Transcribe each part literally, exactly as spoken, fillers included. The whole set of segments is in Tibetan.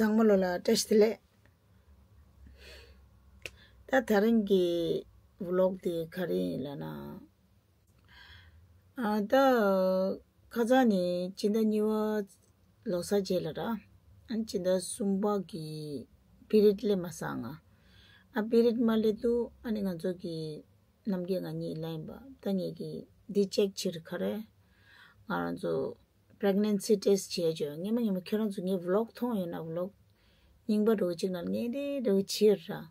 ཚང་མ་ལོ་ལ་བཀྲ་ཤིས་བདེ་ལེགས། ད་ད་རིང་གི་ཝི་ལོག་དེ་ག་རེ་ཡིན་ལབ་ན། ཨ་ད་ཁ་སང་ནས་སྤྱི་ཟླ་གཉིས་པ་ལོ་གསར་རྗེས་ལ་ར། ཨ་ནི་སྤྱི་ཟླ་གསུམ་པ་གི་པི་རིད་སླེབས་མ་སོང་ང་། ཨ་པི་རིད་མ་སླེབས་དུས་ཨ་ནི་ང་ཚོ་གི་རྣམ་རྒྱལ་ང་གཉིས་ལ་ཡིན་པ། ད་ངེད་ཀྱིས་འདི་ཅེག་བྱེད་རིགས་ག་རེ། ང་རང་ཚོ་པི་རེག་ནན་སི་ཊེ་སི་ཊི་བྱས་བྱས། སྔོན་མ་སྔོན་མ་ཁྱོད་རང་ཚོ་ངའི་ཝི་ལོག་མཐོང་ཡོད་ན། ཝི་ལོག་རྙིང་པ་འདྲ་བོ་གཅིག་ནང་ངས་འདི་འདྲ་བོ་བྱས་ར།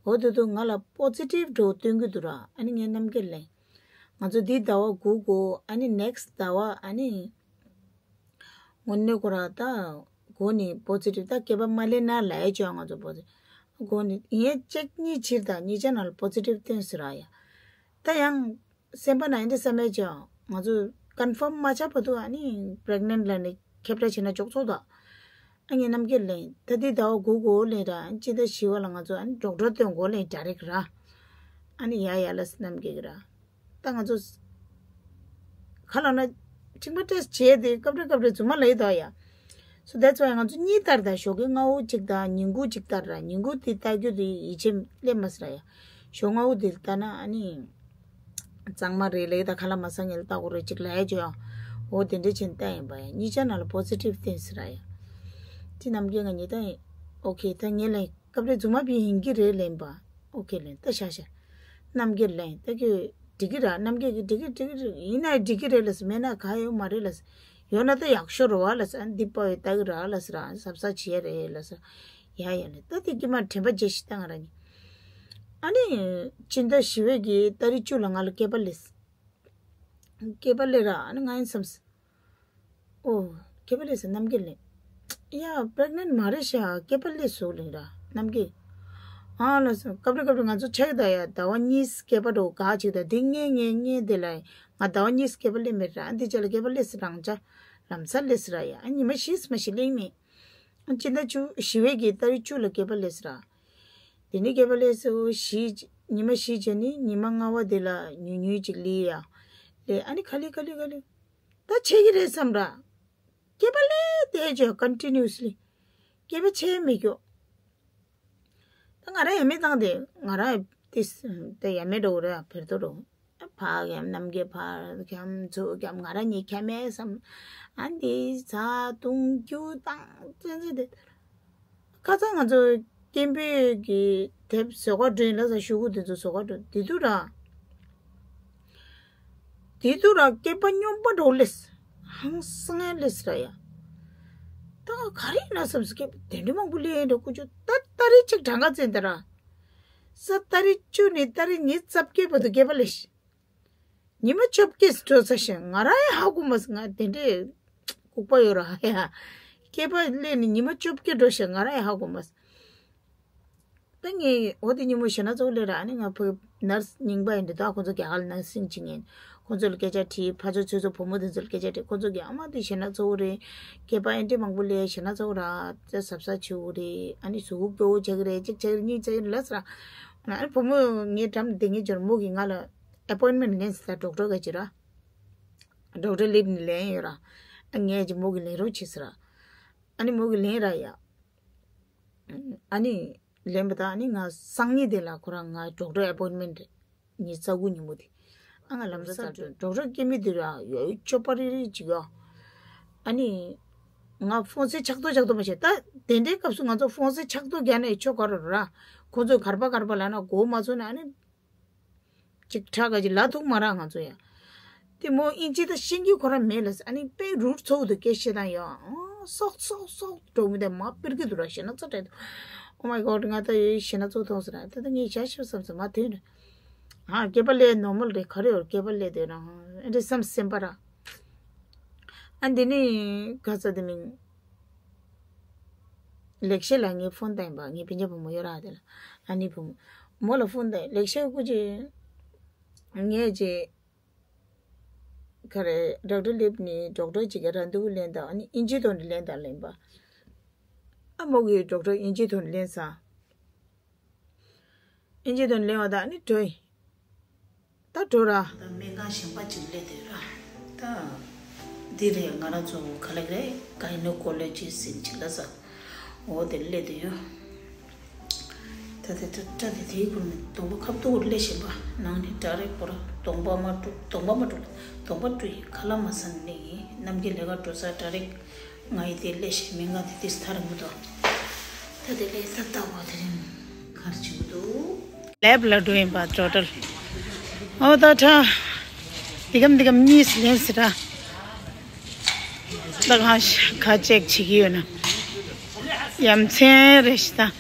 འོ་དེ་དུས་ང་ལ་པོ་སི་ཊིབ་འདྲ་བོ་སྟོན་གྱི་འདུག་ར། ཨ་ནི་ངའི་རྣམ་རྒྱལ་ལན། ང་ཚོ་འདི་ཟླ་བ་དགུ་དགོས། ཨ་ནི་ནེག་སི་ཊི་ཟླ་བ་ཨ་ནི། དངོས་གནས་ཁོ་ར་ད་གོ་ནི་པོ་སི་ཊིབ། ད་སྐེད་པ་མ་ལེན་ན་ལབ་ཡ་བྱས། ང་ཚོ་པོ་སི་ཊིབ་གོ་ནི་ཡིན། ཅེག་གཉིས་བྱས་ར། ད་གཉིས་ཆ་ནང་ལ་པོ་སི་ཊིབ་བཏོན་ཟེར་ར་ཡ། ད་ཡང་སེམས་པ་ནང་འདི་བསམ་ཡ་བྱས། ང་ཚོ་ཀོན་ཕོམ་མ་ཆགས་བར་དུ་ཨ་ནི་པི་རེག་ནན་ལབ་ནས་ཁྱབ་བསྒྲགས་བྱས་ན་ཆོག་ཆོག་ད། ཨ་ངའི་རྣམ་རྒྱལ་ལན། ད་འདི་ཟླ་བ་དགུ་དགོས་ལན་ར། ཨ་ནི་སྤྱི་ཟླ་བཞི་པ་ལ་ང་ཚོ་ཨ་ནི་ཌོག་ཊར་སྟོན་དགོས་ལན། ཌའི་རེག་ར། ཨ་ནི་ཡ་ཡ་ལབ་སོང་རྣམ་རྒྱལ་གྱིས་ར། ད་ང་ཚོ་ཁ་ལོ་ན་མཆིན་པ་ཊེ་སི་ཊི་བྱས་ཏེ་སྐབས་རེ་སྐབས་རེ་རྫུན་མ་ལབ་ཡོད་ད་ཡ། So that's why ང་ཚོ་གཉིས་ལྟར་ད། ཞོགས་ཀའི་སྔ་པོ་གཅིག་དང་ཉིན་གུང་གཅིག་ལྟར་ར། ཉིན་གུང་དེ་ལྟ་རྒྱུ་དེ་ཡིད་ཆེས་སླེབས་མ་སོང་ར་ཡ། ཞོགས་སྔ་པོ་དེ་ལྟ་ན་ཨ་ནི་གཙང་མ་རེད་ལབ་ད། ཁ་ལག་མ་ཟ་མཁན་ལ་ལྟ་དགོས་རེད་ཅིག་ལབ་ཡ་བྱས་ཡ། འོ་དེ་འདྲ་བྱས་ནས་ལྟ་ཡིན་པ་ཡ། གཉིས་ཆ་ནང་ལ་པོ་སི་ཊིབ་བཏོན་ཟེར་ར་ཡ། དེ་རྣམ་རྒྱལ་ང་གཉིས་ད་ཨོ་ཁེ། ད་ངས་ལན། སྐབས་རེ་རྫུན་མ་བྱས་ཡིན་གྱི་རེད་ལན་པ། ཨོ་ཁེ་ལན། ད་ཤ་ཤ་རྣམ་རྒྱལ་ལན། ད་ཁྱོད་འགྲིག་གི་ར། རྣམ་རྒྱལ་གྱིས་འགྲིག་གི་འགྲིག་གི་རེད། ཡིན་ན་འགྲིག་གི་རེད་ལབ་སོང་། མེད་ན་ག་ཡོད་མ་རེད་ལབ་སོང་། ཡོད་ན་ད་ཡག་ཤོས་རེད་བ་ལབ་སོང་། ཨ་འདི་པ་ཡོད་ད་གི་ར་ལབ་སོང་ར། གཟབ་གཟབ་བྱེད་ཡ་རེད་ལབ་སོང་། ཡ་ཡ་ལེ། ད་དེ་ཀྱི་མ་དྲན་པ་བརྗེད་ཤིག་ད་ང་རང་གཉིས། ཨ་ནི་སྤྱི་ཟླ་བཞི་པའི་གི་ཏ་རིག་བཅུ་ལ་ང་ལ་སྐེད་པ་སླེབས། སྐེད་པ་སླེབས་ར། ཨ་ནི་ང་ཡིན་བསམས། ཨོ། སྐེད་པ་སླེབས་ཟེར་རྣམ་རྒྱལ་ལན། ཡ་པི་རེག་ནན་མ་རེད་ཤག་སྐེད་པ་སླེབས་སོང་ལབ་ར་རྣམ་རྒྱལ། ཨ་ལ་སོ། སྐབས་རེ་སྐབས་རེ་ང་ཚོ་ཆགས་ད་ཡ། ཟླ་བ་གཉིས་སྐེད་པ་འདྲ་བོ་འགག་ཅིག་ད། འདི་ངས་ངས་ངས་དེ་ལ་ང་ཟླ་བ་གཉིས་སྐེད་པ་སླེབས་མེད་ར། འདི་ཅག་ལ་སྐེད་པ་སླེབས་སོང་རང་ཅག་ལམ་སང་སླེབས་སོང་ར་ཡ། ཨ་ཉི་མ་བཞི་མ་ཞིག་སླེབས་མེད། ཨ་སྤྱི་ཟླ་བཅུ། བཞི་པའི་གི་ཏ་རིག་བཅུ་ལ་སྐེད་པ་སླེབས་སོང་ར། དེ་ནས་སྐེད་པ་སླེབས་སོང་། བཞི། ཉི་མ་བཞི་བྱས་ནས་ཉི་མ་ལྔ་པ་དེ་ལ་ཉུང་ཉུང་ཅིག་སླེབས་ཡ། སླེབས། ཨ་ནི་ག་ལེ་ག་ལེ་ག་ལེ། ད་བྱེད་ཀྱི་རེད་བསམ་ར། སྐེད་པ་སླེབས་བསྡད་བྱས། ཀོན་ཊི་ནིའུ་སི་ལི་སྐེད་པ་ཆད་མི་འགྱོ། ད་ང་རང་ཡ་མེད་བཏང་སྟེ། ང་རང་ཏིས་དེ་ཡ་མེད་འགྲོ་གི་རེད། བེར་ཏོ་འགྲོ། ཕར་འཁྱམ་རྣམ་རྒྱལ་ཕར་འཁྱམ་ཚུར་འཁྱམ། ང་རང་གཉིས་འཁྱམ་མེད་བསམ། ཨ་འདི་ཟ་བཏུང་རྒྱུ་བཏང་ཙི་ཙི་དེ། ཁ་སང་ང་ཚོ་སྐད་འབོད་ཀྱི་དེབ་བཟོ་ག་འགྲོ་ཡིན་ལབ་ས། ཤོག་གུ་དེ་ཚོ་བཟོ་ག་འགྲོ་དེ་དུས་ར། དེ་དུས་ར་སྐེད་པ་སྨྱོན་པ་འདྲ་བོ་སླེབས། ཧང་སང་ངེ་སླེབས་ར་ཡ། ད་ག་རེ་ཡིན་ན་བསམ་སོང་། སྐེད་པ་དེ་འདྲ་མང་པོ་སླེབས་འགྲོ། ཀུ་ཅོ་ད་ཏ་རིག་གཅིག་གྲངས་ཀ་བཙལ་ད་ར། གཟའ་ཏ་རིག་བཅུ་ནས་ཏ་རིག་ཉི་ཤུ་རྩ་བརྒྱད་བར་དུ་སྐེད་པ་སླེབས་ཤག་ཉི་མ་བཅོ་བརྒྱད་འགྲོ་ཚར་ཤག་ང་རང་ཡང་ཧ་གོ་མ་སོང་། ང་དེ་འདྲའི་ལྐུགས་པ་ཡོད་ར་ཡ། སྐེད་པ་སླེབས་ནས་ཉི་མ་བཅོ་བརྒྱད་འགྲོ་ཤག་ང་རང་ཡང་ཧ་གོ་མ་སོང་། ད་ངས་འོ་དེ་ཉིན་མོ་ཞེ་ན་གཙོ་བོ་སླེབས་ར། ཨ་ནི་ང་ཕ་གི་ནར་སི་རྙིང་པ་ཡིན་འདི་དག་ཁོང་ཚོ་རྒྱ་གར་ལ་ནར་སིང་བྱེད་མཁན། ཁོང་ཚོ་ལ་སྐད་ཆ་དྲིས། ཕར་ཕྱོགས་ཚོ་ཚོ་བུ་མོ་དེ་ཚོ་ལ་སྐད་ཆ་དྲིས། ཁོང་ཚོ་གིས་ཨ་མ་དེ་ཞེ་ན་གཙོ་བོ་རེད། སྐེད་པ་ཨེ་འདྲ་མང་པོ་སླེབས། ཞེ་ན་གཙོ་བོ་ར། ཙེ་གཟབ་གཟབ་བྱེད་དགོས་རེད། ཨ་ནི་གཟུགས་པོ་སྐྱོ་བོ་ཆགས་ཀྱི་རེད། གཅིག་ཆགས་ཀྱི་རེད། གཉིས་ཆགས་ཀྱི་རེད་ལབ་ཟེར་ར། ཨ་ནི་བུ་མོ་ངའི་འགྲམ་དེ་ངའི་ཇོར་མོ་གིས་ང་ལ་ཨེ་པོའིན་མེན་ལེན་ཟེར། ཌོག་ཊར་ག་ཅི་ར། ཌོག་ཊར་ལིབ་ནས་ལེན་ཡོད་ར། ཨ་ངས་ཀྱི་མོ་གིས་ལེན་རོགས་བྱེད་ཟེར་ར། ཨ་ནི་མོ་གིས་ལེན་ར་ཡ། ཨ་ནི་ལེན་པ་དང་ཨ་ནི་ང་སང་ཉིན་དེ་ལ་ཁོ་རང་ང་ཌོག་ཊར་ཨེ་པོའིན་མེན་རེད། ཉི་ཤུ་རྩ་དགུ་ཉིན་མོ་དེ། ཨ་ང་ལམ་སང་ཌོག་ཊར་སྐད་མི་དེ་ར་ཡོད་ཅོ་པ་རི་རི་ཅིག་ཡོད། ཨ་ནི་ང་ཧྥོན་སེ་ཆག་ཏོ་ཆག་ཏོ་མ་བྱེད་ད། དེ་འདྲའི་སྐབས་སུ་ང་ཚོ་ཧྥོན་སེ་ཆག་ཏོ་རྒྱག་ནས་ཆོ་ག་ར་ར། ཁོ་ཚོས་གར་པ་གར་པ་ལབ་ན་གོ་མ་ཚོར་ན་ཨ་ནི། ཅིག་ཁྲག་ག་ཅིག་ལ་ཐུག་མ་རག་ང་ཚོ་ཡ། དེ་མོ་ཨིན་ཇི་ད་ཤེས་ཀྱི་ཁོ་རང་མེད་ལ། ཨ་ནི་དཔེ་རུ་ཚོགས་འདུག་སྐད་བཤད་དང་ཡ། སོག་སོག་སོག་འགྲོ་མི་དེ་མ་པིར་གི་འདུག་ར། ཞེ་ན་ཚ་དྲན་འདུག Oh my God ང་ད་ཡོད་ཞེ་ན་ཚོགས་ཐོངས་ཟེར་ན་ད་ད་ངས་བྱ་ཤོད་བསམ་ཟེར་མ་དོན་རེད། ཨ་སྐེད་པ་ལས་ནོར་མལ་རེད། ག་རེ་ཡོད་སྐེད་པ་ལས་དེ་རང་ཨེ་འདྲ་བསམ་སེམས་པ་ར། ཨ་འདི་ནི་ག་ས་དེ་མིན། ལེགས་བཤད་ལ་ངས་ཕོན་བཏང་ཡིན་པ། ངའི་སྤུན་ཀྱག་བུ་མོ་ཡོད་ར་དེ་ལ། ཨ་ནི་བུ་མོ་མོ་ལ་ཕོན་བཏང་། ལེགས་བཤད་སྐུ་མཁྱེན། ངས་ཅེ་ག་རེ་ཌོག་ཊར་ལིབ་ནི་ཌོག་ཊར་ཅིག་གི་རན་དུ་ལེན་དང་། ཨ་ནི་ཨིན་ཇི་ཐོག་ནས་ལེན་དང་ལེན་པ། ཨ་མོ་གིས་ཌོག་ཊར་ཨིན་ཇི་ཐོག་ནས་ལེན་ས། ཨིན་ཇི་ཐོག་ནས་ལེན་པ་དང་ཨ་ནི་འགྲོ་ཡིན། ད་འགྲོ་ར། ད་སྨན་ཁང་གཞན་པ་ཅིག་སླེབས་བསྡད་ར། ད་འདི་རེད། ང་རང་ཚོ་ག་ལེགས་རེད། གའི་ནོ་ཀོ་ལོ་ཇི་སིན་ཅིག་ལ་ས། འོ་དེ་སླེབས་དུ་ཡོད། ད་དེ་ད་ད་དེ་དེའི་སྐོར་ནས་གདོང་པ་ཁ་བཏུག་སླེབས་བཞིན་པ་ནང་ནས་ད་རེས་པོ་ར་གདོང་པ་མ་བཀྲུ་གདོང་པ་མ་བཀྲུ་གདོང་པ་བཀྲུ་ཡི་ཁ་ལག་མ་ཟ་ནས་སླེབས་ཡིན། ནམ་མཁའི་ལས་ཀ་འགྲོ་ས་ད་རེས་ང་ཡི་དེ་སླེབས་བཞིན་མི་ང་དེ་དེ་ཐ་རིང་པོ་འདུག་ད་དེ་ལས་ད་ལྟ་བ་དེ་རིང་གར་བྱེད་དགོས་འདུག་ལེབ་ལ་འགྲོ་ཡིན་པ་ཌོག་ཊར། ཨོ་ད་ཁྲ། འདི་གམ་འདི་གམ་གཉིས་ལེན་ཟེར་ར། ད་གང་ཤ་ཁ་ཅེག་བྱེད་ཀྱི་ཡོད་ན། ཡ་མཚན་རེད་ཤི་ད།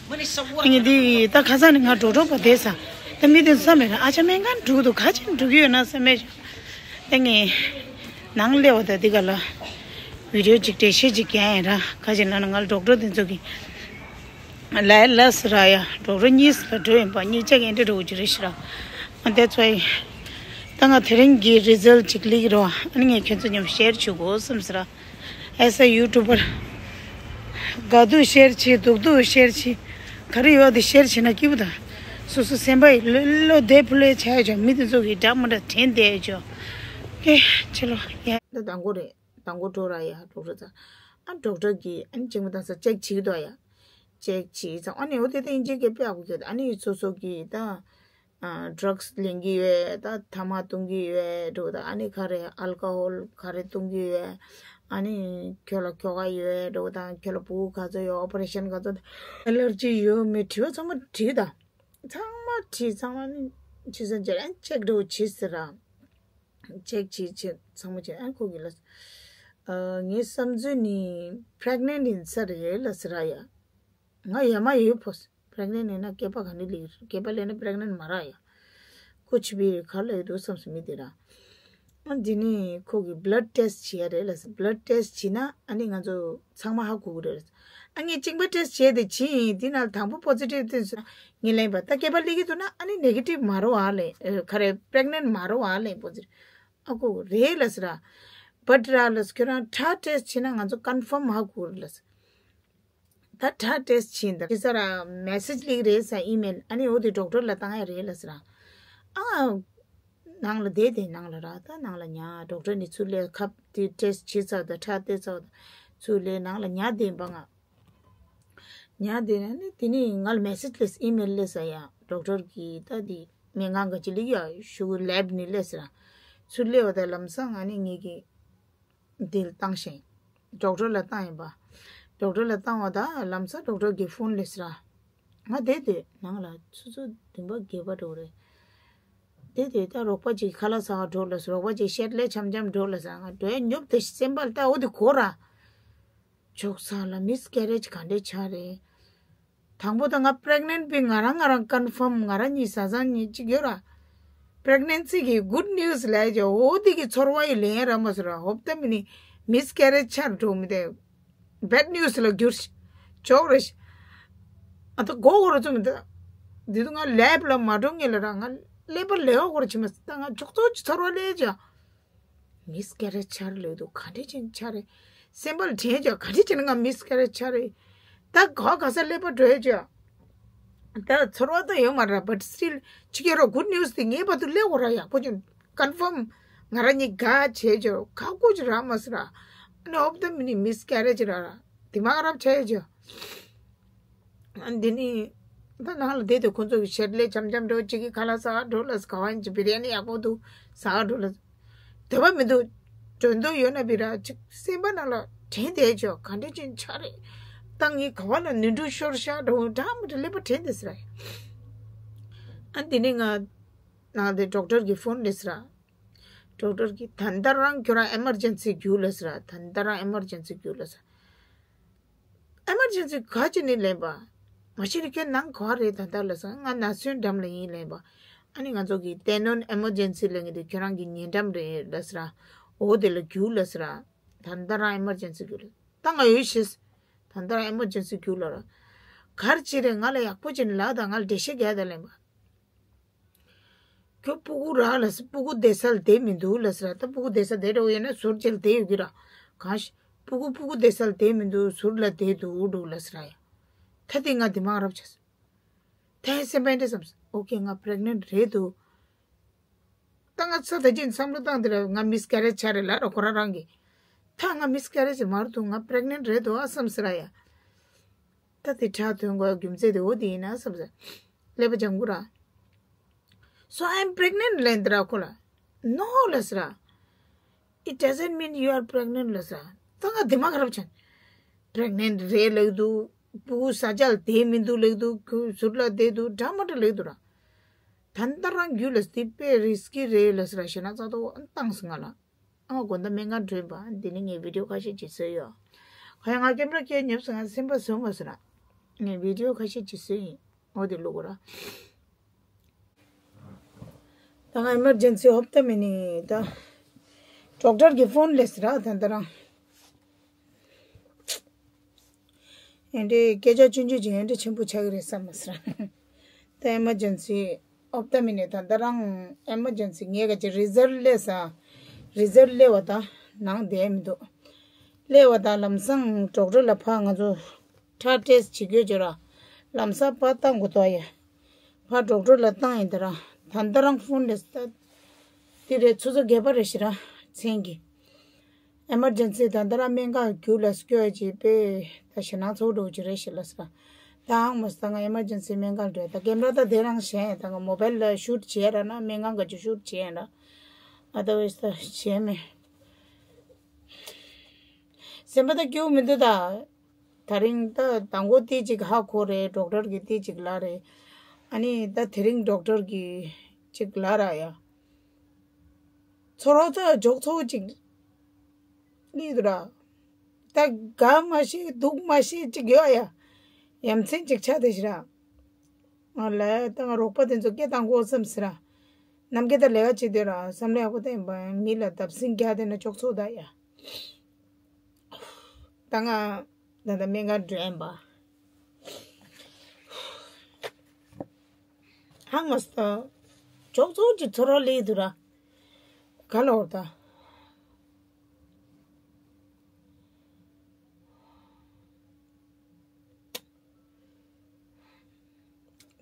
ངས་འདི་ད་ཁ་སང་ནས་ང་ཌོག་ཊར་པ་བསྡད་ས། ད་མི་དེ་བསམ་མེད་ར་ཨ་ཅག་སྨན་ཁང་འགྲོ་གི་འདུག་ག་ཅིག་འགྲོ་གི་ཡོད་ན་བསམ་མེད་བྱུང་། ད་ངས་ནང་སླེབས་པ་ད་འདི་ག་ལ་བི་ཌིའོ་ཅིག་འགྲེལ་བཤད་ཅིག་རྒྱག་ཡིན་ར། ག་ཅིག་ན་ན་ང་ཌོག་ཊར་དེ་ཚོ་གི་ལའི་ལ་སི་ར་ཡ་ཌོག་ཊར་གཉིས་ལ་འགྲོ་ཡིན་པ་གཉིས་ཆ་གི་འདྲ་འགྲོ་གི་རེད་ཤི་ར། ཨ་དེ་ཚོ་ཡི་ད་ང་དེ་རིང་གི་རི་ཛལ་ཅིག་ལིག་རོ། ཨ་ནི་ངས་ཁྱོད་ཚོ་མཉམ་ཤེར་བྱེད་དགོས་བསམ་སི་ར། ཨེ་ས་ཡུ་ཊུ་བར་ག་དུས་ཤེར་བྱེད་སྡུག་སྡུག་ཤེར་བྱེད་ག་རེ་ཡོད་དེ་ཤེར་བྱེད་ན་སྐྱིད་པོ་དང་། སོ་སོ་སེམས་པ་ཡི་བློ་བློ་བདེ་ཕུ་ལོས་བྱ་ཡ་ཆོག་མི་དེ་ཚོ་གི་འདྲ་མི་འདྲ་དྲན་བསྡད་ཡ་ཆོག་ཨེ་ཕྱི་ལོ་ཡ། ད་དང་པོ་རེད། དང་པོ་འགྲོ་ར་ཡ་ཌོག་ཊར་ཚ། ཨ་ཌོག་ཊར་གི་ཨ་ནི་ཅིག་མ་དང་ས་ཅེག་བྱེད་ཀྱི་འདུག་ཡ། ཅེག་བྱེད་ཙང་ཨ་ནི་འོ་དེ་ད་ཨིན་ཇི་སྐད་དཔེ་ཡག་པོ་ཁྱོད་ཨ་ནི་སོ་སོ་གི་ད་ཌྲག་སི་ལེན་གི་ཡོད་ད་ཐ་མག་བཏུང་གི་ཡོད་འགྲོ་ད་ཨ་ནི་ག་རེ་ཨལ་ཀོ་ཧོལ་ག་རེ་བཏུང་གི་ཡོད། ཨ་ནི་ཁྱོད་ལ་ཁྱོ་ག་ཡོད་འགྲོ་ད་ཁྱོད་ལ་ཕྲུ་གུ་ག་ཚོད་ཡོད་ཨོ་པ་རེ་ཤན་ག་ཚོད་ད་ཨེ་ལར་ཇི་ཡོད་མེད་དྲི་བ་ཚང་མ་དྲིས་ད། ཚང་མ་དྲིས་ཚང་མ་ནི་ཕྱི་སེམས་ཅེག་ཨན་ཅེག་འགྲོ་བྱེད་ཟེར་ར། ཅེག་བྱེད་བྱེད་ཚང་མ་བྱེད་ཨན་ཁོ་གི་ལ། ངའི་བསམ་ཚུལ་ནི་པྲེག་ནེན་ཡིན་ས་རེད་ལ་ཟེར་ར་ཡ། ང་ཡ་མ་ཡོད་ཕོ། པྲེག་ནེན་ཡིན་ན་སྐེད་པ་ག་ནས་ལེགས་སྐེད་པ་ལེན་ན་པྲེག་ནེན་མ་ར་ཡ། ཁོ་ཆི་བི་ག་ལ་ཡོད་འདུག་བསམ་སོང་མི་དེ་ར། ཨ་འདི་ནི་ཁོ་གི་བླཌ་ཊེ་སི་ཊི་བྱེད་ཡ་རེད་ལ་ཟེར་བླཌ་ཊེ་སི་ཊི་བྱེད་ན་ཨ་ནི་ང་ཚོ་ཚང་མ་ཧ་གོ་གི་རེད་ལ་ཟེར། ཨ་ངས་གཅིན་པ་ཊེ་སི་ཊི་བྱས་ཏེ་བྱིན་ཡིན་འདི་ན་དང་པོ་པོ་ཛི་ཊིབ་དེ་ངས་ལེན་པ་ད་སྐེད་པ་ལེགས་ཀྱི་འདུག་ན་ཨ་ནི་ནེ་གེ་ཊིབ་མ་རོ་ཨ་ལེ་ག་རེ་པྲེག་ནེན་མ་རོ་ཨ་ལེ་པོ་ཛི་ཊིབ་ཨ་ཁོ་རེད་ལ་ཟེར་ར། བཊ་ར་ལ་ཟེར་ཁྱོད་རང་ཊ་ཊེ་སི་ཊི་བྱེད་ན་ང་ཚོ་ཀོན་ཕརམ་ཧ་གོ་རེད་ལ་ཟེར། ད་ཊ་ཊེ་སི་ཊི་བྱིན་ད་ཁྱེད་ས་ར་མེ་སེ་ཇི་ལིག་རེད་ས་ཨི་མེལ་ཨ་ནི་འོ་དེ་ཌོག་ཊར་ལ་བཏང་ཡ་རེད་ལ་ཟེར་ར། ཨ་ནང་ལ་བསྡད་དེ་ནང་ལ་ར་ད་ནང་ལ་ཉ་ཌོག་ཊར་ནི་ཚུར་ལས་ཁབ་དེ་ཊེ་སི་ཊི་བྱེད་ཚར་ད་ཁྲག་བལྟས་ཚར་ད་ཚུར་ལས་ནང་ལ་ཉ་བསྡད་པ་ང་ཉ་བསྡད་ན་ནི་དེ་ནི་ང་ལ་མེ་སེ་ཇི་སླེབས་ཨི་མེལ་སླེབས་ས་ཡ་ཌོག་ཊར་གི་ད་དེ་སྨན་ཁང་ག་ཅི་ལིག་ཡ་ཤུ་གུ་ལེབ་ནི་སླེབས་ས་ར་ཚུར་སླེབས་པ་ད་ལམ་སང་ང་ནི་ངེད་ཀྱི་འདི་ལ་བཏང་ཞིང་། ཌོག་ཊར་ལ་བཏང་ཡིན་པ། ཌོག་ཊར་ལ་བཏང་བ་དང་ལམ་སང་ཌོག་ཊར་གྱི་ཕོན་སླེབས་ར། ང་བསྡད་དུས་ནང་ལ་ཆུ་ཚོད་བདུན་པ་བརྒྱད་པ་འགྲོ་རེད། བསྡད་དུས་ད་རོགས་པ་ཅིག་ཁ་ལག་ཟ་བར་འགྲོ་ལ་ཟེར་རོགས་པ་ཅིག་ཤེད་ལས་འཆམ་འཆམ་འགྲོ་ལ་ཟེར་ང་འགྲོ་ཡ་ཉོབ་དེ་སེམས་པ་ལ་ད་འོ་དེ་གོ་ར། ཆོག་ས་ལ་མིས་ཀེ་རེ་ཇི་ག་འདྲས་ཆགས་རེད། དང་པོ་ད་ང་པྲེག་ནེན་པི་ང་རང་ང་རང་ཀོན་ཕརམ་ང་རང་གཉིས་བཟའ་ཚང་གཉིས་གཅིག་ཡོད་ར། པྲེག་ནེན་སི་གི་གུད་ནིའུ་སི་ལས་ཀྱི་འོ་དེ་གི་ཚོར་བ་ཡི་ལེན་ར་མ་སི་ར་ཧོབ་ཏ་མི་ནི་མིས་ཀེ་རེ་ཇི་ཆར་འགྲོ་མི་དེ་བེད་ནིའུ་སི་ལ་འགྱུར་ཅོག་རེ་ཨ་ད་གོ་གོ་ར་ཚོ་མི་ད་དེ་དུ་ང་ལེབ་ལ་མ་འགྲོ་ངེས་ལ་ར་ང་ཀླད་པ་ལེའོ་གོ་ར་ཆི་མ་སི་ད་ང་ཅོག་ཙོ་ཅི་ཚོར་བ་ལས་ཀྱི། མིས་ཀེ་རེ་ཇི་ཆར་ལོས་འདུག་ག་འདྲས་ཅན་ཆར་རེད། སེམས་པ་ལ་དྲན་ཀྱང་ག་འདྲས་ཅན་ང་མིས་ཀེ་རེ་ཇི་ཆར་རེད། ད་ག་ག་ས་ཀླད་པ་འགྲོ་ཡ་ཅི། ད་ཚོར་བ་ད་ཡོད་མ་རེད་བཊ་སི་ཊིལ་ཅི་ཀེ་རོ་གུད་ནིའུ་སི་དེ་ངེས་པར་དུ་སླེབས་དགོས་ར་ཡག་པོ་ཅན་ཀོན་ཕརམ་ང་རང་གཉིས་དགའ་བྱས་ཅི་ག་ཀོ་ཅི་ར་མ་སི་ར། ཨ་ནི་ཨོབ་ད་མི་ནི་མིས་ཀེ་རེ་ཇི་ར་ར་དེ་མ་རབ་བྱས་ཅི། ཨ་འདི་ནི་ད་ནང་ལ་བསྡད་དེ་ཁོང་ཚོ་གི་ཤེད་ལས་འཆམ་འཆམ་འགྲོ་གཅིག་གི་ཁ་ལག་ཟ་ག་འགྲོ་ལ་ག་བ་ཡིན་གཅིག་བི་རི་ཡ་ནི་ཡག་པོ་འདུག་ཟ་ག་འགྲོ་ལ་དོ་བ་མི་འདུག་འགྲོ་འདོད་ཡོད་ན་བི་ར་གཅིག་སེམས་པ་ནང་ལ་དྲན་བསྡད་ཆོག་ག་འདྲ་ཅན་ཆ་རེད། ད་ངས་ག་བ་ལ་ནུས་འགྲུ་ཤོར་ཤག་འགྲོ་འདྲ་མི་འདྲ་ཀླད་པ་དྲན་བསྡད་ཟེར་ར། ཨ་འདི་ནི་ང་ནང་དེ་ཌོག་ཊར་གི་ཕོན་རེད་ཟེར་ར། ཌོག་ཊར་གི་ད་ལྟ་རང་ཁྱོད་རང་ཨེ་མར་ཇེན་སི་རྒྱུགས་ལ་ཟེར་ར། ད་ལྟ་རང་ཨེ་མར་ཇེན་སི་རྒྱུགས་ལ་ཟེར། ཨེ་མར་ཇེན་སི་ག་ཅི་ནས་ལེན་པ། མ་གཞི་ནས་ཁྱོད་ནང་ག་རེད་ད་ལྟ་ལ་ཟེར། ང་ན་སོན་འགྲམ་ལ་ཡིན་ལེན་པ། ཨ་ནི་ང་ཚོ་གི་ཏེ་ནོན་ཨེ་མར་ཇེན་སི་ལེན་གི་དེ་ཁྱོད་རང་གི་ཉེ་འགྲམ་རེད་ལ་ཟེར། འོ་དེ་ལ་རྒྱུགས་ལ་ཟེར། ད་ལྟ་རང་ཨེ་མར་ཇེན་སི་རྒྱུགས་ལ། ད་ང་ཡོད་ཤེས། ད་ལྟ་རང་ཨེ་མར་ཇེན་སི་རྒྱུགས་ལ་ར། གར་ཅི་རེད་ང་ལ་ཡག་པོ་ཅི་ནས་ལ་ད་ང་ལ་འགྲེལ་བཤད་རྒྱག་ད་ལེན་པ། ཁྱོད་སྤུ་གུ་རག་ལ་ཟེར། སྤུ་གུ་བསྡད་ས་ལ་བསྡད་མི་འདུག་ལ་ཟེར། ད་སྤུ་གུ་བསྡད་ས་བསྡད་འགྲོ་ཡོད་ན་ཟུར་ཅིག་ལ་བསྡད་ཡོད་ཀྱི་ར། གང་ཞིག་སྤུ་གུ་སྤུ་གུ་བསྡད་ས་ལ་བསྡད་མི་འདུག་ཟུར་ལ་བསྡད་འདུག་འདུག་ལ་ཟེར་ཡ། ད་དེ་ང་དེ་མང་རབ་བྱས། ད་ཡིན་སེམས་པ་འདྲ་བསམ། ཨོ་ཁེ་ང་པྲེག་ནེན་ཊི་རེད་འདུག་ད་ང་ཚ་ད་ཅིག་བསམ་བློ་བཏང་དེ་ར་ང་མིས་ཀེ་རེ་ཇི་ཆ་རེད་ལ་ར་ཁོ་རང་རང་གི། ད་ང་མིས་ཀེ་རེ་ཇི་མ་རེད་འདུག་ང་པྲེག་ནེན་ཊི་རེད་འདུག་ཨ་བསམ་ཟེར་ཡ། ད་དེ་ཁྲག་ཐོན་དགོས་རྒྱུ་མཚན་དེ་འོ་དེ་ཡིན་ན་བསམ་ཟེར། ཀླད་པ་ལྗང་གུ་ར། So I'm pregnant ལབ་དེ་ར་ཁོ་ལ། No ལབ་ཟེར་ར། It doesn't mean you are pregnant ལབ་ཟེར་ར། ད་ང་དེ་མ་ཁ་རབ་ཆེན། Pregnant རེད་ལབ་འདུག་སྤུ་གུ་ས་ཆ་ལ་བསྡད་མི་འདུག་ལབ་འདུག་ཟུར་ལ་བསྡད་འདུག་འདྲ་མ་འདྲ་ལབ་འདུག་ར། ད་ལྟ་རང་རྒྱུད་ལ་དེ་དཔེ་རིས་ཀི་རེད་ལབ་ཟེར་ར། ཞེ་ན་ཚ་ཏོ་བཏང་སོང་ང་ལ། ཨ་མ་དགོང་དག་སྨན་ཁང་འགྲོ་ཡིན་པ། འདི་ནི་ངས་བི་ཌིའོ་ཁ་ཤས་ཅིག་བཟོས་ཡོད། ཁ་ཡ་ང་ཀེམ་ར་ཁྱེར་ཉོབ་སོང་ང་སེམས་པ་བཟོ་མ་སོང་ན། ངས་བི་ཌིའོ་ཁ་ཤས་ཅིག་བཟོས་ཡིན། འོ་དེ་བླུག་གོ་ར། ད་ང་ཨེ་མར་ཇེན་སི་ཧོབ་ཏ་མི་ནི་ད། ཌོག་ཊར་གི་ཕོན་སླེབས་ར་ད་ད་རང་། ཨེ་འདྲའི་སྐད་ཆ་ཆུང་ཆུང་ཅིག་ཨེ་འདྲའི་ཆེན་པོ་ཆགས་ཀྱི་རེད་བསམ་མ་སོང་། ད་ཨེ་མར་ཇེན་སི་ཨོབ་ཏ་མི་ནི་ད་ད་རང་ཨེ་མར་ཇེན་སི་ངས་ག་ཅིག་རི་ཛལ་སླེབས་ས། རི་ཛལ་སླེབས་པ་ད་ནང་བསྡད་མི་འདུག་སླེབས་པ་ད་ལམ་སང་ཌོག་ཊར་ལ་ཕར་ང་ཚོ་ཁྲག་ཊེ་སི་བྱེད་དགོས་བྱོས་ར། ལམ་སང་ཕར་བཏང་དགོས་ཐོག་ཡ། ཕར་ཌོག་ཊར་ལ་བཏང་ཡིན་ད་ར། ད་ད་རང་ཕོན་སླེབས་ས། དེ་རེད་ཆུ་ཚོད་བརྒྱད་པ་རེད་ཤི་ར། མཚན་གྱི། ཨེ་མར་ཇེན་སི་ད་ལྟ་ར་སྨན་ཁང་རྒྱུགས་ལ་སྐྱོད་ཅིག་པས་ད་ཞེ་ནང་ཚོགས་འགྲོ་ཅིག་རེད་ཤི་ལ་ས། ད་ཧང་མ་སི་ད་ང་ཨེ་མར་ཇེན་སི་སྨན་ཁང་འགྲོ་ད་ཀེམ་ར་ད་དེ་རང་བཞེངས་ད་ང་མོ་བལ་ལ་ཤུཊ་བྱས་ར་ན་སྨན་ཁང་ག་ཅིག་ཤུཊ་བྱས་ཡིན་ར། ཨ་ད་བས་ད་བྱས་མེད། སེམས་པ་ད་སྐྱིད་པོ་མི་འདུག་ད། ད་རིང་ད་དང་པོ་ཏི་ཅིག་ཧ་གོ་རེད་ཌོག་ཊར་གི་ཏི་ཅིག་ལ་རེད། ཨ་ནི་ད་དེ་རིང་ཌོག་ཊར་གི་ཅིག་ལ་ར་ཡ། ཚོར་བ་ཚ་འཇོག་ཚོགས་ཅིག་ལི་དུ་ར། ད་དགའ་མ་ཤེས་སྡུག་མ་ཤེས་ཅིག་ཡོད་ཡ། ཡ་མཚན་ཅིག་ཆགས་དེ་ཤི་ར། ང་ལ་ད་ང་རོགས་པ་དེ་ཚོ་སྐད་བཏང་དགོས་བསམ་སི་ར། ནམ་སྐད་ད་ལས་ཀ་བྱེད་དུས་ར་བསམ་བློ་ཡག་པོ་བཏང་ཡིན་པ་མི་ལ་བརྡབ་གསིག་རྒྱག་དེ་ན་འཇོག་ཚོགས་ད་ཡ། ད་ང་ད་ད་སྨན་ཁང་འགྲོ་ཡིན་པ། ཧང་མ་སྟོ། ཅོག་ཙོག་ཅིག་ཚོར་བ་ལེགས་འདུག་ར། ག་ལ་འོར་ད།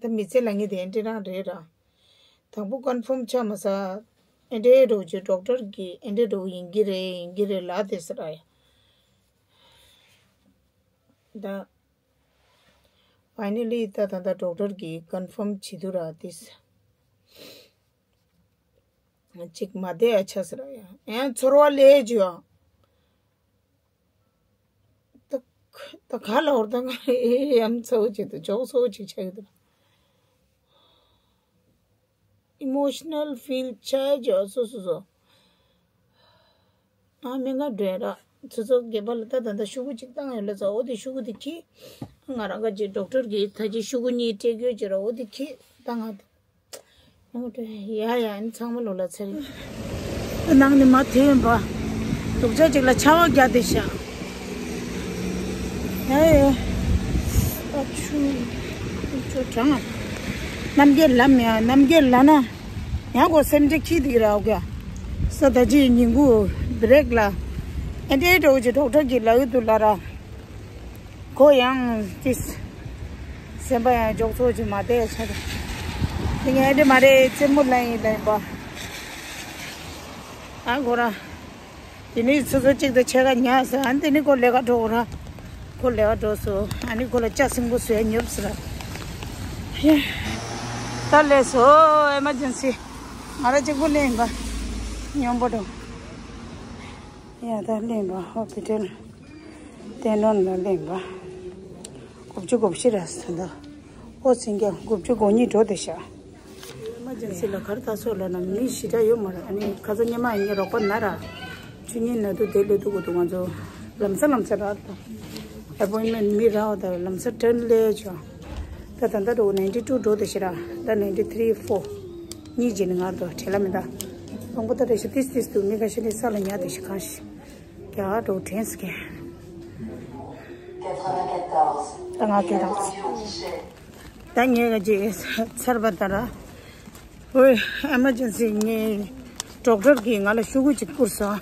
ད་མི་ཚེ་ལ་ངེས་དེ་འདྲ་རང་རེད་ར། དང་པོ་ཀོན་ཕོམ་ཆགས་མ་ས། ཨེ་འདྲའི་འགྲོ་ཅིག་ཌོག་ཊར་གི་ཨེ་འདྲའི་འགྲོ་ཡིན་གྱི་རེད་ཡིན་གྱི་རེད་ལབ་དེ་ཟེར་ར་ཡ། ད། ཕའི་ནལ་ལི་ད་ད་ད་ཌོག་ཊར་གིས་ཀོན་ཕོམ་བྱེད་དུས་ར་དེ་ཅིག་མ་བསྡད་ཡ་ཆ་ཟེར་ཡ་ཡང་ཚོར་བ་ལས་བྱུང་ཡ། ད་ད་ག་ལ་འོར་ད་ང་ཨེ་ཡམ་ཚ་བོ་ཅིག་ཏུ་ཇོག་ཚ་བོ་ཅིག་ཆགས་ཡོད་དུ། ཨི་མོ་ཤི་ནལ་ཕིལ་ཆགས་ཡོད་སོ་སོ་སོ། ཨ་མི་ང་འདྲེ་ར། ཚོ་ཚོ་རྒྱལ་པ་ལ་ད་ད་ད་ཤུ་གུ་གཅིག་བཏང་ཡོད་ལ་ཚ་འོ་དེ་ཤུ་གུ་དེ་ཁྱི། ང་རང་ག་ཅིག་ཌོག་ཊར་གྱིས་ད་ཅི་ཤུ་གུ་གཉིས་སྤྲད་དགོས་ཅེས་ར་འོ་དེ་ཁྱི་ད་ང་ད། ང་འདྲེ་ཡ་ཡ་ཨ་ནི་ཚང་མ་ལོ་ལ་ཚ་རིང་། ནང་ནས་མ་དེ་ཡིན་པ། སྡུག་ཅག་ཅིག་ལ་ཆར་པ་བརྒྱབ་བསྡད་ཤག་ཡ་ཡ། ཨ་ཆུ། ཆུ་གྲང་ང་། རྣམ་རྒྱལ་ལ་མེད་ཨ་རྣམ་རྒྱལ་ལ་ན། ཡང་ཁོ་སེམས་ཁྲལ་ཁྱི་དེ་ར་འོ་ག་ས་ད་ཅི་ཉིན་གུ་བྷི་རེག་ལ། ཨེ་འདྲའི་འགྲོ་ཅི་ཌོག་ཊར་གྱིས་ལབ་ཡོད་དུ་ལ་ར། ཁོ་ཡང་ཏིས། སེམས་པ་ཡང་འཇོག་ཚོགས་ཅིག་མ་བསྡད་ཆ་རེད། དེ་ངས་ཨེ་འདྲ་མ་རེད་རྩེད་མོ་ལ་ཡིན་ལ་ཡིན་པ། ཨ་ཁོ་ར། དེ་ནི་སོ་སོ་གཅིག་ཏུ་ཕྱེད་ཀ་ཉག་ཟེར་ཨ་ནི་དེ་ནི་ཁོ་ལས་ཀ་འགྲོ་ར། ཁོ་ལས་ཀ་འགྲོ་སོ་ཨ་ནི་ཁོ་ལ་ལྕགས་སྲིན་པོ་བཟོས་ཉོབ་ཟེར་ར། ད་ལས་སོ་ཨེ་མར་ཇེན་སི། ང་ར་གཅིག་པུ་ལེན་པ། སྙོམས་པོ་འགྲོ། ཡ་ད་ལེན་པ་ཧོ་པི་ཊལ། བསྟན་སྒྲོན་ལ་ལེན་པ། དགུ་བཅུ་གོ་བཞི་ར་ཟེར་ད། ཨོ་སེང་གེ་དགུ་བཅུ་གོ་གཉིས་འགྲོ་དེ་ཤག་ཨེ་མར་ཇེན་སི་ལ་གར་ད་སོ་ལ་ན་མི་ཞི་དྲག་ཡོད་མ་རེད། ཨ་ནི་ཁ་ཚ་སྙེ་མ་ཡིན་ངེས་རོགས་པ་ན་ར། ཆུ་ཉིན་ན་དུ་དེ་ལས་དུ་གོ་དུ་ང་ཚོ་ལམ་ས་ལམ་ས་ར་ད། ཨེ་པོ་ཡིན་མེན་མི་ར་བ་ད་ལམ་ས་ཊརན་ལས་ཆོ། ད་ད་ད་རོ་ནའིན་ཊི་ཊུ་འགྲོ་དེ་ཤི་ར། ད་ནའིན་ཊི་ཐི་རི་ཕོ། གཉིས་ཀྱི་ནི་ངར་དུ་བྲེལ་ལ་མི་ད། དང་པོ་ད་རེ་ཤི་ཏིས་ཏིས་དུ་མི་ཁ་ཤི་ནི་ས་ལ་ཉ་དེ་ཤི་གང་ཤི། རྒྱ་གར་འགྲོ་དྲན་སི་ཀེ། ད་ང་སྐད་བཏང་། ད་ངས་ག་ཅིག་ཚར་བ་ད་ར། ཨོའི་ཨེ་མར་ཇེན་སི་ངའི་ཌོག་ཊར་གིས་ང་ལ་ཤུ་གུ་ཅིག་བསྐུར་སོང་།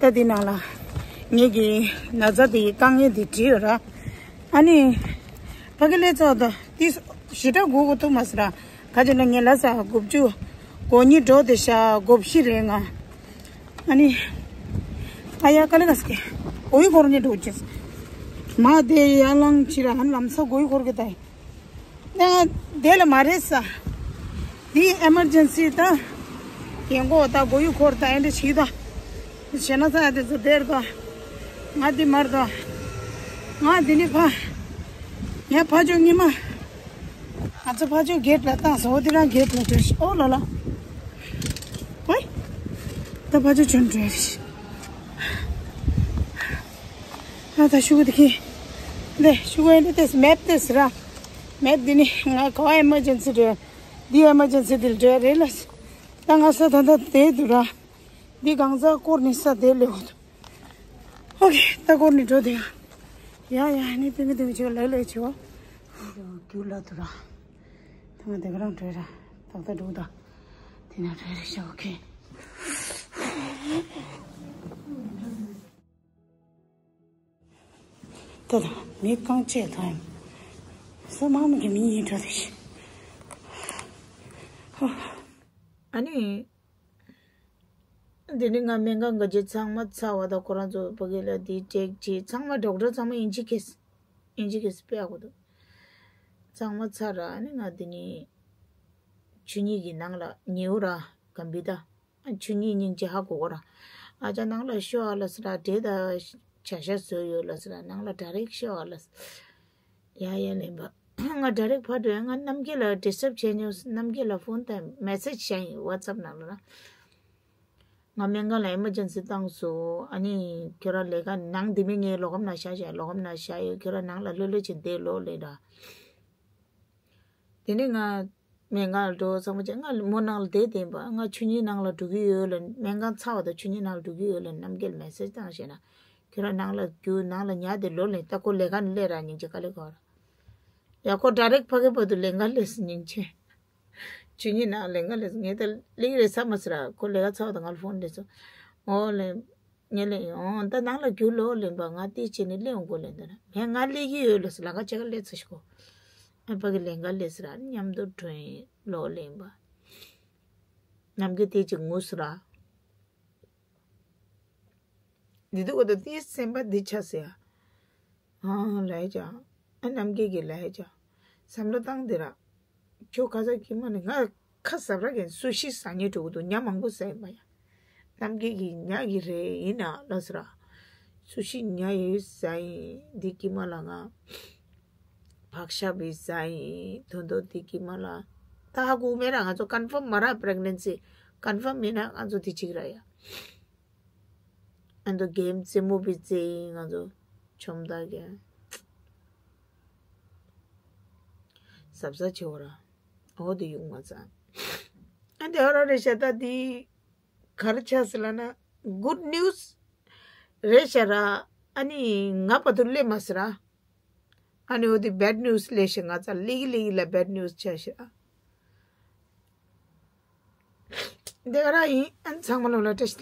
ད་འདི་ནང་ལ་ངེད་ཀྱི་ན་ཚ་དེ་དཀའ་ངལ་དེ་བྲིས་ཡོད་ར། ཨ་ནི་ཕ་གི་ལས་ཚོགས་ད་ཏིས་ཞི་དྲག་དགོས་དགོས་ཐུག་མ་སི་ར། ཁ་ཅིག་ན་ངེད་ལ་ས་དགུ་བཅུ་གོ་གཉིས་འགྲོ་དེ་ཤ་གོ་བཞི་རེད་ང་། ཨ་ནི། ཨ་ཡ་ཀ་ལི་ག་སི་ཀེ། ཨོ་ཡི་གོར་ནི་འགྲོ་ཅེས། མ་དེ་ཡར་ལངས་ཕྱིར་ཨ་ལམ་སང་སྒོ་ཡི་འཁོར་གི་ད་ཡིན། ང་དེ་ལ་མ་རེད་ས། འདི་ཨེ་མར་ཇེན་སི་ད། རྒན་གོག་ད་སྒོ་ཡི་འཁོར་ད་ཨེ་འདྲ་བྱེད་ད། ཞེ་ན་ས་དེ་ཚོ་དེར་ད། ང་འདི་མར་ད། ང་འདི་ནི་ཕ། ངས་ཕ་ཇོ་ཉི་མ། ང་ཚོ་ཕ་ཇོ་གེ་ཊི་ལ་བཏང་སོང་། འོ་དེ་རང་གེ་ཊི་ལ་འགྲོ་ཤི། ཨོ་ལ་ལ། ཝེ། ད་ཕ་ཇོ་ཆུན་འགྲོ་ཡ་རེད་ཤི། ཨ་ད་ཤུ་གུ་དེ་ཁྱེར། འདི་ཤུ་གུ་ཨེ་འདི་ཏེས་མེབ་ཏེས་ར། མེབ་འདི་ནི་ང་ག་བ་ཨེ་མར་ཇེན་སི་འགྲོ་ཡ། འདི་ཨེ་མར་ཇེན་སི་འདི་ལ་འགྲོ་ཡ་རེད་ལ། ད་ང་ས་ད་ད་དེ་འདུག་ར། འདི་གང་ཟག་སྐོར་ནི་ས་དེ་ལས་འོ་དུ། ཨོ་ཁེ། ད་སྐོར་ནི་འགྲོ་དེ་ཡ། ཡ་ཡ་ནི་པིང་གི་དུང་ཆེ་ལ་ལས་ཆེ་བ། རྒྱུ་ལ་དུ་ར། ད་ང་དེ་ག་རང་འགྲོ་ར། ཏག་ཏག་འགྲོ་ད། དེ་ན་འགྲོ་ར་ཤ། ཨོ་ཁེ། ད་ད་མི་རྐང་བཅད་ཐོན། ས་མང་མི་གི་མི་ཡིན་འགྲོ་དེ་ཤི། ཨ་ནི། འདི་ནི་ང་སྨན་ཁང་གི་རྗེས་ཚང་མ་ཚར་བ་དང་ཁོ་རང་ཚོ་ཕ་གི་ལ་འདི་ཅེག་བྱས་ཚང་མ་ཌོག་ཊར་ཚང་མ་ཨིན་ཇི་ཁེས། ཨིན་ཇི་ཁེས་དཔེ་ཡག་པོ་འདུག་ཚང་མ་ཚར་ར་ཨ་ནི་ང་འདི་ནི་ཆུ་གཉིས་ཀྱི་ནང་ལ་ཉེའུ་ར་གམ་བི་ད་ཨ་ཆུ་གཉིས་སྙིང་རྗེ་ཧ་གོ་གོ་ར། ཨ་ཅག་ནང་ལ་ཤོག་ཨ་ལ་སི་ར་འབྲས་ད་བྱ་ཤ་བཟོས་ཡོད་ལ་སི་ར། ནང་ལ་ཌའི་རེག་ཤོག་ཨ་ལ་སི། ཡ་ཡ་ལེན་པ། ང་ཌའི་རེག་ཕར་འགྲོ་ཡ། ང་རྣམ་རྒྱལ་ལ་ཌི་སི་ཊརབ་བྱས་ཉོ། རྣམ་རྒྱལ་ལ་ཕོན་དང་མེ་སེཇ་བྱས་ཡིན་ཝ་ཊི་སེབ་ནང་ལ་ན། ང་སྨན་ཁང་ལ་ཨེ་མར་ཇེན་སི་བཏང་སོང་། ཨ་ནི་ཁྱོད་རང་ལས་ཀ་ནང་འདི་མི་ངའི་ལོགས་ཁམ་ན་བཞག་བཞག་ལོགས་ཁམ་ན་བཞག་ཡོད། ཁྱོད་རང་ནང་ལ་ལྷོད་ལྷོད་བྱས་བསྡད་ལོག་ལེ་ར། དེ་ནས་ང་སྨན་ཁང་ལ་འགྲོ་ཚང་མ་བྱས། ང་མོ་ནང་ལ་བསྡད་བསྡད་པ། ང་ཆུ་གཉིས་ནང་ལ་འགྲོ་གི་ཡོད་ལ། སྨན་ཁང་ཚར་བ་དང་ཆུ་གཉིས་ནང་ལ་འགྲོ་གི་ཡོད་ལ་རྣམ་རྒྱལ་མེ་སེཇ་བཏང་བྱས་ན། ཁྱོད་རང་ནང་ལ་རྒྱུགས། ནང་ལ་ཉལ་བསྡད་ལོག་ལེ། ད་ཁོ་ལས་ཀ་ནས་སླེབས་ར་སྙིང་རྗེ་དཀའ་ལས་ཁག་ར། ཡ་ཁོ་ཌའི་རེག་ཕ་གི་བར་དུ་ལས་ཀ་སླེབས་སོང་སྙིང་རྗེ། ཆུ་གཉིས་ནང་ལས་ཀ་སླེབས་སོང་། ངས་ད་སླེབས་ཀྱི་རེད་བསམ་མ་སོང་ར། ཁོ་ལས་ཀ་ཚར་བ་དང་ང་ལ་ཕོན་སླེབས་སོང་། ཨོ་ལེ། ངས་ལེ་ཡོང་། ད་ནང་ལ་རྒྱུགས་ལོག་ལེན་པ། ང་དེ་བྱས་ནས་སླེབས་འོང་གོ་ལེན་ད་ར། ངས་ང་སླེབས་ཀྱི་ཡོད་ལ་སི་ལ་ཁ་ཆེ་ག་སླེབས་ཚ་ཤི་གོ། ཨ་ཕ་གི་ལས་ཀ་སླེབས་སི་ར་མཉམ་དུ་འགྲོ་ཡིན་ལོག་ལེན་པ། རྣམ་རྒྱལ་དེ་ཅིག་ངུ་སི་ར། འདི་དུ་གོ་ད་དེའི་སེམས་པ་འདི་ཆགས་སི་ཡ། ཨང་ལའི་ཅང་། ཨ་རྣམ་རྒྱལ་གྱིས་ལའི་ཅང་། བསམ་བློ་བཏང་དེ་ར། ཁྱོད་ཁ་སང་ཁྱི་མ་ནི་ང་ཁ་ཟབ་ར་གན་སུ་ཤི་ཟ་ཉེ་འགྲོ་གི་འདུག་ཉ་མང་པོ་ཟ་ཡིན་པ་ཡ། རྣམ་རྒྱལ་གྱིས་ཉ་གི་རེད་ཡིན་ན་ལ་ཟེར་ར། སུ་ཤི་ཉ་ཡོད་ཟ་ཡིན་འདི་ཁྱི་མ་ལ་ང་། བག་ཤ་བི་ཟ་ཡིན་དོན་དོ་འདི་ཁྱི་མ་ལ། ད་ཧ་གོ་མེད་ར། ང་ཚོ་ཀོན་ཕོམ་མ་ར་པྲེག་ནན་སི། ཀོན་ཕོམ་མིན་ན་ང་ཚོ་འདི་གཅིག་ར་ཡ། ཨ་ནི་གེམ་རྩེད་མོ་བི་རྩེ་ཡིན་ང་ཚོ་ཆོམ་ད་གེ། ཟབ་ཟབ་ཆེ་བ་ར། འོ་དེ་ཡོང་མ་ཚ། ཨ་འདི་ཨ་ར་རེ་ཤ་ད་དེ་གར་ཆ་སི་ལ་ན་གུད་ནིའུ་སི་རེ་ཤ་ར། ཨ་ནི་ང་པ་དུ་ལེ་མ་སི་ར། ཨ་ནི་འོ་དེ་བེད་ནིའུ་སི་ལེ་ཤ་ང་ཚ་ལེ་གི་ལེ་གི་ལ་བེད་ནིའུ་སི་ཆ་ཤ་ར། འདི་ག་ར་ཡིན། ཨ་ནི་ཚང་མ་ལོ་ལ་བཀྲ་ཤིས།